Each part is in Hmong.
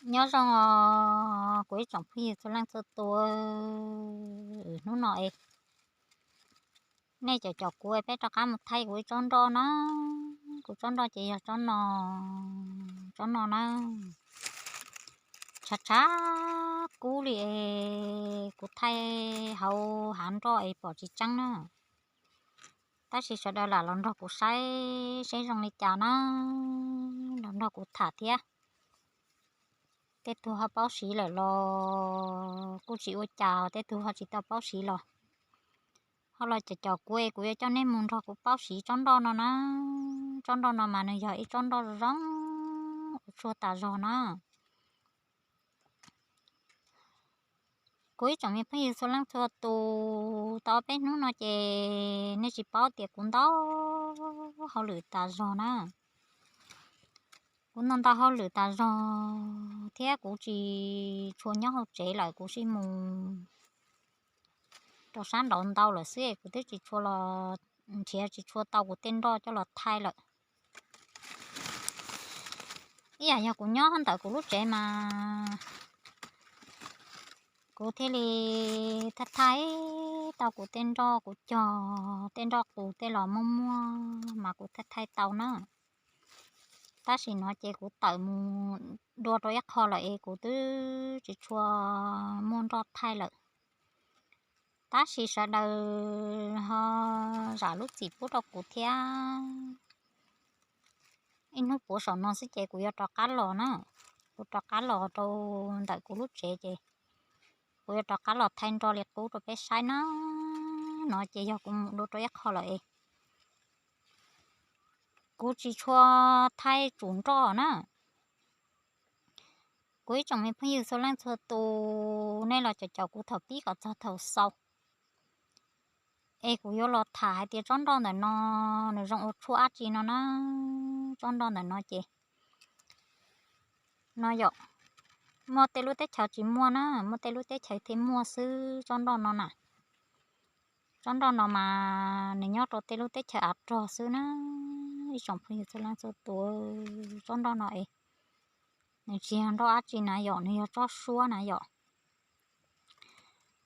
Nyob zoo os kuv ib tsoom phooj ywg txhua leej txhua tus, hnub no es nej caum caum kuv peb rov qab mus thaij kuv ib tsob nroj na. Kuv tsob nroj ces yog tsob no, tsob no na. Tshav tshav kub li es kuv thaij hauv hav nroj es pom tsis tseeb na. Tab sis sawv daws lam los nrog kuv saib seb zoo li cas na, los nrog kuv tham thiab. Tej tug ho paub siv lawm los kuj tsis ua cas, tej tug ho tsis tau paub siv los ho los caum caum kuv es kuv yuav coj nej mus nrog kuv paub siv tsob nroj no na. Tsob nroj no mas nws yog ib tsob nroj zoo ua tshuaj tas zog na. Kuv ib tsoom me phooj ywg txhua leej txhua tus, tau ob peb hnub no ces nej tsis paub tias kuv ntau hauj lwm tas zog na. Kuv ntau ntau hauj lwm tas zog thiab kuv tsis tshua nyob hauv tsev lawm, kuv sim mus rau sab nraud ntau lawm xwb, kuv twb tsis tshua los nrhiav tsis tshua tau kuv tej nroj coj los thaij lawm. Ib yam yog kuv nyob ntawm kuv lub tsev mas kuv thiaj li thaij thaij tau kuv tej nroj, kuv cog tej nroj qus tej los muaj muaj mas kuv thaij thaij tau na. Tab sis no ces kuv tawm mus dua rau ib qho lawm es kuv twb tsis tshua muaj nroj thaij lawm. Tab sis sawv daws ho zam lub txim pub rau kuv thiab. Ib hnub puav saum no xwb ces kuv yuav rov qab los na. Kuv rov qab los rau ntawm kuv lub tsev ces kuv yuav rov qab los thaij nroj li qub rau peb saib na. No ces yog kuv mus dua rau ib qho lawm es kuv tsis tshua thaij tsum nroj na. Kuv ib tsoom me phooj ywg txhua leej txhua tus, nej los caum caum kuv thaum pib kom txog thaum xaus es kuv yuav los tham hais tias tsob nroj ntawm no nws zoo ua tshuaj dab tsi no na. Tsob nroj ntawm no ces no yom, muaj tej lub teb chaws tsis muaj na, muaj tej lub teb chaws thiaj muaj xwb tsob nroj no na. Tsob nroj no mas nws nyob rau tej lub teb chaws av rog xwb na. Ib tsoom phooj ywg txhua leej txhua tus, tsob nroj no es nws tsis yog nroj dab tsi na yom, nws yog tsob suab na yom.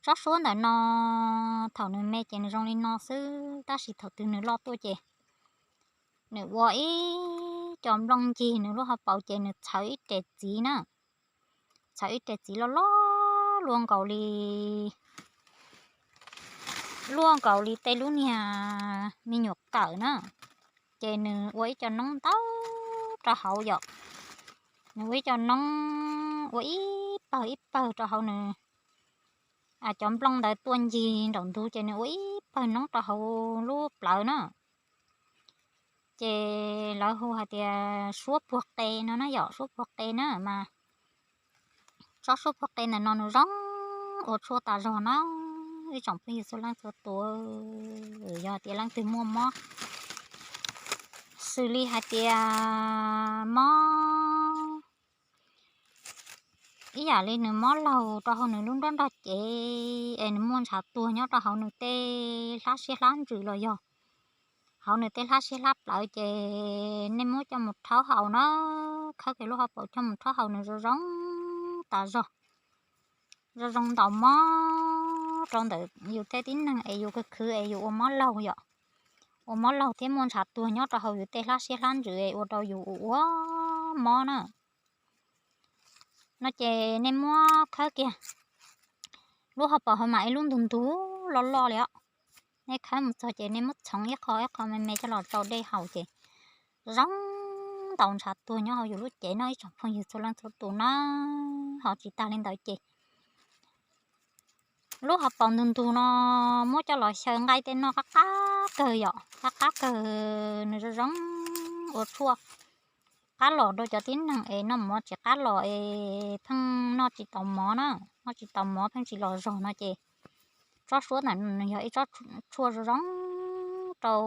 Tsob suab ntawm no thaum nws me ces nws zoo li no xwb, tab sis thaum twg nws loj tuaj ces nws ua ib co nplooj ncig nws lub hauv paus ces nws txhawv ib res txiv na. Txhawv ib res txiv loj loj luaj nkaus li, luaj nkaus li tej lub niag me nyuam kawm na. Ces nws ua ib co noob ntau rau hauv yom. Nws ua ib co noob ua ib pawg ib pawg rau hauv nws, cov nplooj ntawd tuaj ncig nraum ntug ces nws ua ib pawg noob rau hauv lub plawv na. Ces lawv hu hais tias suab puag qe no na yom, suab puag qe na mas tsob suab puag qe ntawm no nws zoo ua tshuaj tas zog na. Ib tsoom phooj ywg txhua leej txhua tus, yog tias leej twg muaj mob, xws li hais tias mob ib yam li nws mob laug rau hauv nws lub nruab nrog cev es nws muaj ntshav tuag nyob rau hauv nws tej hlab siab hlab ntsws los yog hauv nws tej hlab siab hlab plawv ces nej muab coj mus rhaub haus na, khawb kiag lub hauv paus coj mus rhaub haus nws zoo zoo tas zog, zoo zoo ntaus mob rau ntawm yus tej tib neeg es yus khwv khwv es yus ua mob laug yom, ua mob laug thiab muaj ntshav tuag nyob rau hauv yus tej hlab siab hlab ntsws es ua rau yus ua ua mob na. No ces nej muab khawb kiag lub hauv paus hauv mas ib lub ntug ntug loj loj li os. Nej khawb mus txog ces nej muab txhoov ib qho ib qho me me coj los rau dej haus ces zoo ntaus ntshav tuag nyob hauv yus lub cev no ib tsoom phooj ywg txhua leej txhua tus na. Ho tsis tag li ntawd ces lub hauv paus ntug ntug no muab coj los xyaw nqaij tej noj qab qab kawg yom, qab qab kawg, nws zoo zoo ua tshuaj qab los rau cov tib neeg es noj mov tsis qab los es pheej noj tsis tau mov na, noj tsis tau mov pheej tsis los zog no ces tsob suab ntawm no nws yog ib tsob tshuaj zoo zoo rau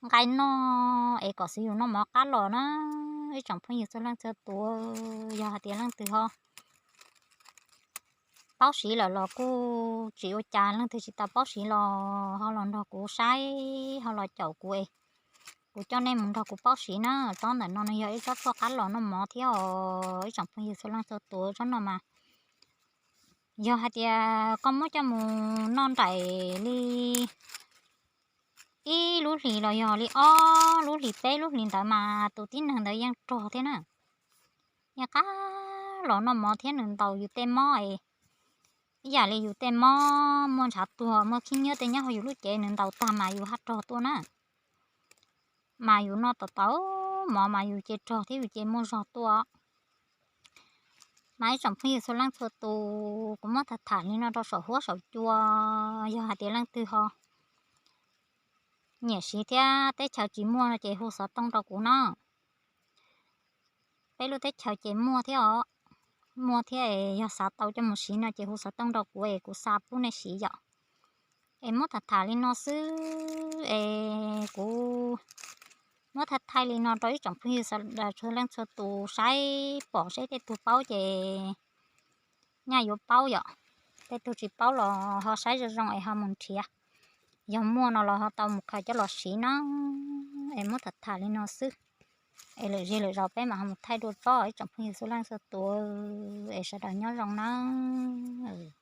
nqaij noj es kom xwv yus noj mov qab los na. Ib tsoom phooj ywg txhua leej txhua tus, yog hais tias leej twg ho paub siv lawm los kuj tsis ua cas, leej twg tsis tau paub siv los ho los nrog kuv saib, ho los caum kuv es Kuv coj nej mus nrog kuv paub siv na. Tsob ntawm no nws yog ib tsob tshuaj qab los noj mov thiab os ib tsoom phooj ywg txhua leej txhua tus. Tsob no mas yog hais tias koj muab coj mus noj nraim li ib lub hlis los yog li ob lub hlis peb lub hlis ntawd mas tus tib neeg ntawd yeej rog thiab na. Yeej qab los noj mov thiab nws ntaus yus tej mob es ib yam li yus tej mob muaj ntshav tuag muaj khib nyiab tej nyob hauv yus lub cev nws ntaus tag mas yus haj rog tuaj na. Mas yus noj tau tau mov mas yus ces rog thiab yus ces muaj zog tuaj. Mas ib tsoom phooj ywg txhua leej txhua tus, kuv muab tham tham li no rau saum huab saum cua, yog hais tias leej twg ho nyiam siv thiab teb chaws tsis muaj no ces hu xov tooj rau kuv na. Peb lub teb chaws ces muaj thiab os, muaj thiab es yog xav tau coj mus siv no ces hu xov tooj rau kuv es kuv xa pub nej siv yom. Es muab tham tham li no xwb es kuv muab thaij thaij li no rau ib tsoom phooj ywg txhua leej txhua tus saib pom saib tej tug paub ces nyaj yuav paub yom. Tej tug tsis paub los ho saib zoo zoo es ho mus nrhiav. Yog muaj no los ho tau mus khaws coj los siv na. Es muab tham tham li no xwb es lwm zig lwm zaus peb mam ho mus thaij dua tsob ib tsoom phooj ywg txhua leej txhua tus es sawv daws nyob zoo nawb.